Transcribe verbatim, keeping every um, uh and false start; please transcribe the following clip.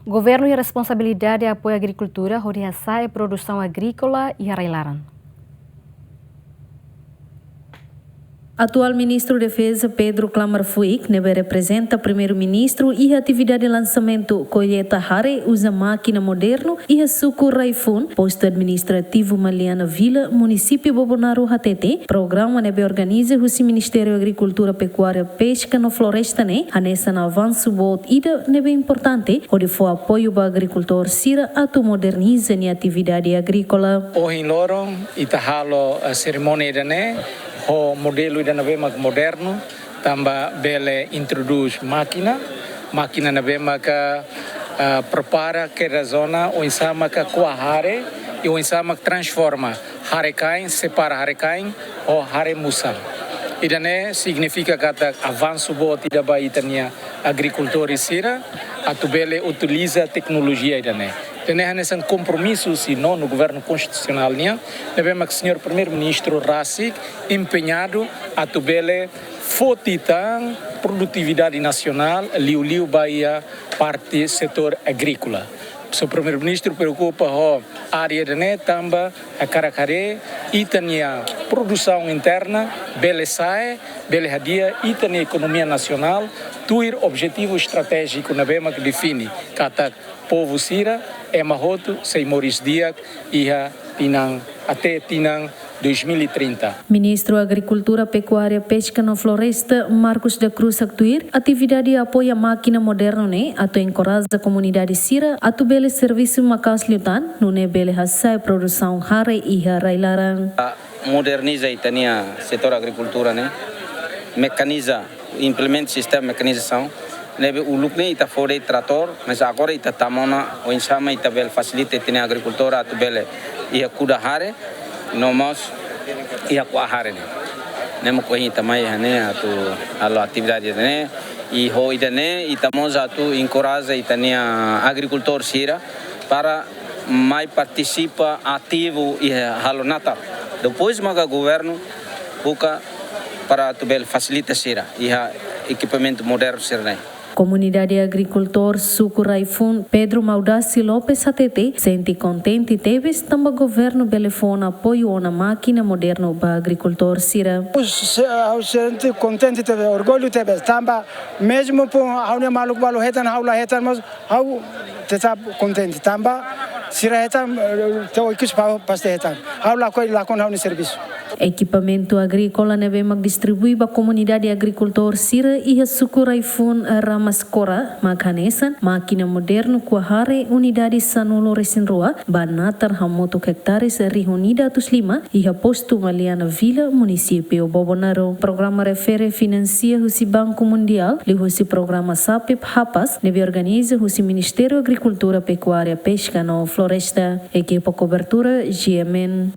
Governu iha responsabilidade apoia agrikultura hodi hasa'e produsaun agríkola iha rai-laran. Atuál Ministru Defeza Pedro Klamar Fuik ne'ebé reprezenta Primeiru-Ministru iha atividade lansamentu kolleta hare uza mákina modernu iha suku Raifun, Postu Administrativu Maliana Vila, Munisípiu Bobonaro hatete, programa ne'ebé organiza husi Ministériu Agrikultura, Pekuária, Peska no Floresta ne'e hanesan avansu boot ida ne'ebé importante hodi fó apoiu ba agrikultór sira atu moderniza nia atividade agríkola. Ohin loron ita halo, eh, serimónia ida-ne'e ho modelu ida ne'ebé mak modernu, tanba bele introdús mákina, mákina ne'ebé maka, ah, prepara kedas ona oinsá maka ko'a hare i oinsá maka transforma hare-kain, separa hare-kain ho hare-musan. Ida-ne'e signifika katak avansu boot ida ba ita-nia agrikultór sira atu bele utiliza teknolojia ida-ne'e. Ida-ne'e hanesan kompromisu husi nonu Governu Konstitusionál nian, ne'ebé mak Señór Primeiru-Ministru rasik empeñadu atu bele foti tan produtividade nasionál, liuliu ba iha parte setór agríkola. Señór Primeiru-Ministru preokupa ho área ida-ne'e tanba hakarak haree ita-nia produsaun interna bele sa'e, bele hadi'a ita-nia ekonomia nasionál, tuir objetivu estratéjiku ne'ebé mak define katak povu sira, ema hotu, sei moris di'ak iha tinan, até tinan dois mil e trinta. Ministru Agrikultura, Pekuária, Peska no Floresta, Marcos da Cruz haktuir, atividade apoia mákina modernu ne'e atu enkoraja komunidade sira atu bele servisu maka'as liután, nune'e bele hasa'e produsaun hare iha rai-laran. Moderniza ita-nia setór agrikultura ne'e, mekaniza, implementa sistema mekanizasaun, ne'ebé uluk ne'e ita fó de'it tratór, mas agora ita tama ona oinsá mak ita bele fasilita ita-nia agrikultór atu bele iha kuda hare, no mós iha ko'a hare ne'e. Ne'e mak ohin ita mai iha ne'e atu halo atividade ne'e, i ho ida-ne'e ita mós atu enkoraja ita-nia agrikultór sira para mai partisipa ativu iha halo natar. Depois maka governu buka para atu bele fasilita sira iha ekipamentu modernu sira-ne'e. Komunidade agrikultór suku Raifun, Pedro Maudasi Lopes hatete, sente kontente tebes tanba governu bele fó ona apoiu ona mákina modernu ba agrikultór sira. Ha'u se-, ha'u sente kontente tebes, orgullu tebes, tanba mezmu pun ha'u-nia maluk balu hetan, ha'u la hetan, mas ha'u tetap kontente, tanba sira hetan, eh, to'o ikus pa-, pasti hetan. Ha'u lakohi, lakon ha'u-nia servisu. Ekipamentu agríkola ne'ebé mak distribui ba komunidade agrikultór sira iha suku Raifun, Ramaskora, mak hanesan mákina modernu ko'a hare unidade sanulu-resin-rua ba natar hamutuk ektares rihun ida atus lima iha Postu Maliana Vila, Munisípiu Bobonaro. Programa refere finansia husi Banku Mundiál, liuhusi programa SAPEP HAPAS, ne'ebé organiza husi Ministériu Agrikultura, Pekuária, Peska no Floresta. Ekipa kobertura, G M N.